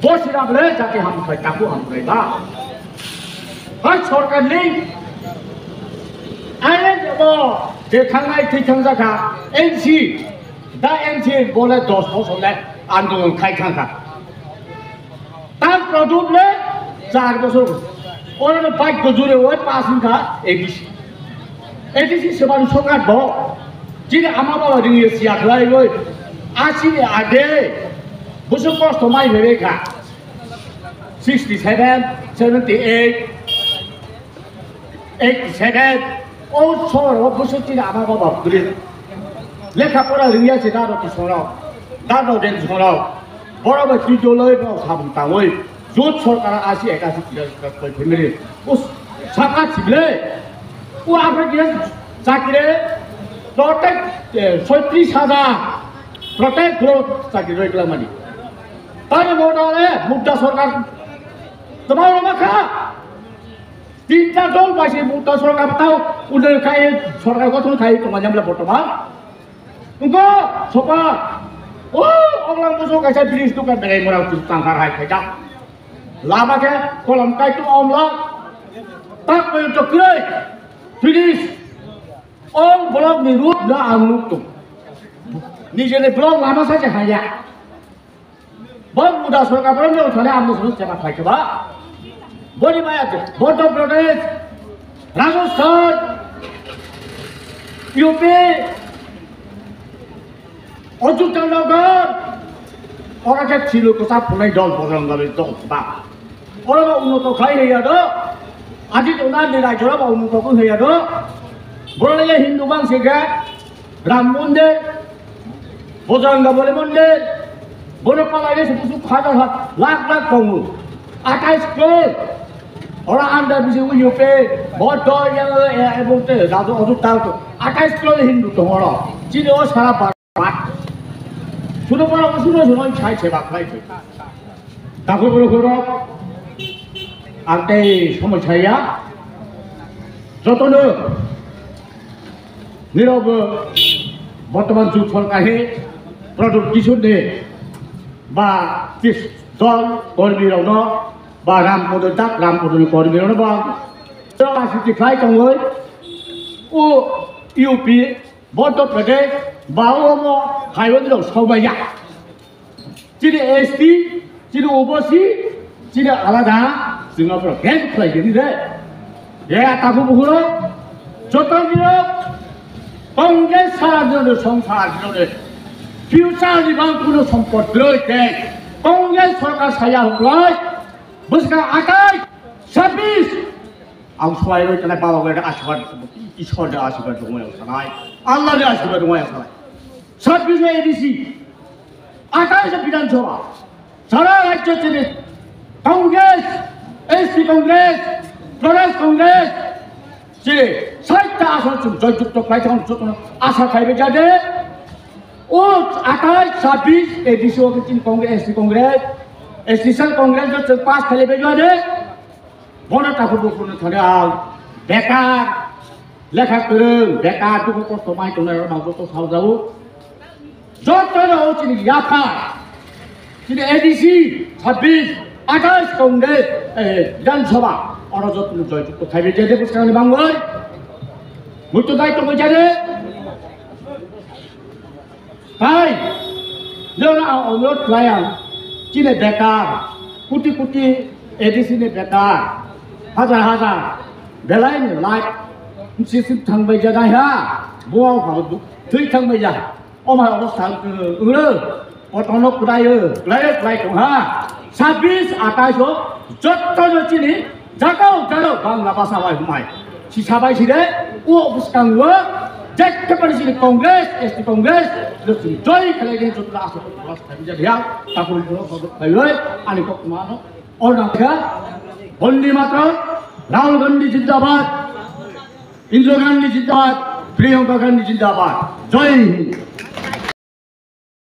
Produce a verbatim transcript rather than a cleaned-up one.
Bo sirable jati hamkrai, tabu hamkrai ba. Hai sorkar ni ain bo je thangnai thwi thangjakha N C, da N C bole dos bosor le andolon khai thangkha. Tar product le char bosor. Oro no bike ko jure oi pass wngkha A D C. A D C sebani sorkar bo. Chini ama baba ringye siya khlai oi. Asi ni age. Busu kosto mai bebe kha. Sixty seven, seventy eight, eighty seven. O sor o busu chini ama baba bwrwi. Lekha pora ringya se daro kisoro. Daro den soro. Boro bai twi doloi bo sabung tangoi. Jut sorkar asi ekasi kira koi family. Us saka chible. U apa kira chakire. Protect, eh, soitris hajar. Protect bro chakire roi klamani. Tani modale mudda sorkar. Tomar makha. Tinta dol bai se mudda sorkar tao. Unde kai sorkar gotong kai tomar jamla bortoman. Engko sopa, o oglang buso kaisa bridge dukan berai mora tu tangkar hai khaijak. Lama khe kolam kaitu omla, tak poyonto kwrwi, finish. Ol block ni road no ang nuk tung. Nijeni block lama sa je haya. Bo muda sorkar borok no thani ang musulmano chema khlai khe ba. Boni maya je Madhya Pradesh, Rajasthan, U P, Ajit Nagar, ora khe chilu kwchak phunai dol Bajrang Dal dol ba. Ora ba unnoto khai heya do, Ajit Umar ni rajyo ba unnoto ko heya do. Borok le Hindu bang se ga, Ram Mondir, Bojrang Bali Mondir, bono palai se busu hajar ha-, lakh lakh tongo. Atais crore. Ora anda bisi U P, bo do ya, ya, ebong te, raju oju tang to. Atais crore Hindu tongo oro. Chini o sara ba-, ba-, suno para o suno suno chai se ba khlai se. Takhuk borok borok, ang tei somoi saya, jotono nirok bo bortoman jug sorkar he Pradyot Kishore ni ba kis dol kormi rokno ba Ram Podo dak Ram Podo ni kormi rokno ba rok asiti khlai tongoi o U P Madhya Pradesh ba omo highway rok sokbaiya. Chini S T, chini O B C, chini alada, chwng aphuru ban khlai gini de. Ye takhuk bukhuk rok, joto ni rok, Congress sara dino de, songsar dino de. Future ni bang kuno sompot doi te. Congress sorkar saya huklai, bwskang atai, sabis. Ang suai roi tanai baba bai ashirwad, Ishwar de ashirwad dong yang sanai. Allah de ashirwad dong yang sanai. Sabis A D C. Atai se Bidhan Sabha. Sara rajyo chini Congress, S T Congress, Pradesh Congress, chini saita ason chung joy jukto khlai thang jotono asa khlaibai jade. O atai sabis A D C o chini Congress, S T Congress, S T Cell Congress jo chung pass khlaibai jade. Bono takhuk bukhuk no thani ang bekar, lekha kwrwng, bekar, dukhu kosto mai tongnai rok no joto saljago. Joto no o chini yapha, chini A D C, sabis, atais Congress, eh, Bidhan Sabha, oro joto no joy jukto khaibai jade bwskang ni bangoi. Muitu dai tongoi jade. Tai, jora ang onurodh khlai ang, chini bekar, kuti kuti A D C ni bekar, hajar hajar, belai ni lakh, sisip thangbai ja nai ha, buao ha, thwi thangbai ja, omai obostha, uro, kotono kwlai, kwlai, kwlai tong ha, sabis atais o, jotto no chini, Jagao jagao Bangla bhasha bai humai. Sisa bai sire, o bwskango, jekkhe pani sini Congress, S T Congress, joto joy khlai khe joto asok bhasha khlai jak ya, takoi joto khlai oi, ani kok mano, order kha, Vande Mataram, Rahul Gandhi zindabad, Indira Gandhi zindabad, Priyanka Gandhi zindabad, Jai Hind.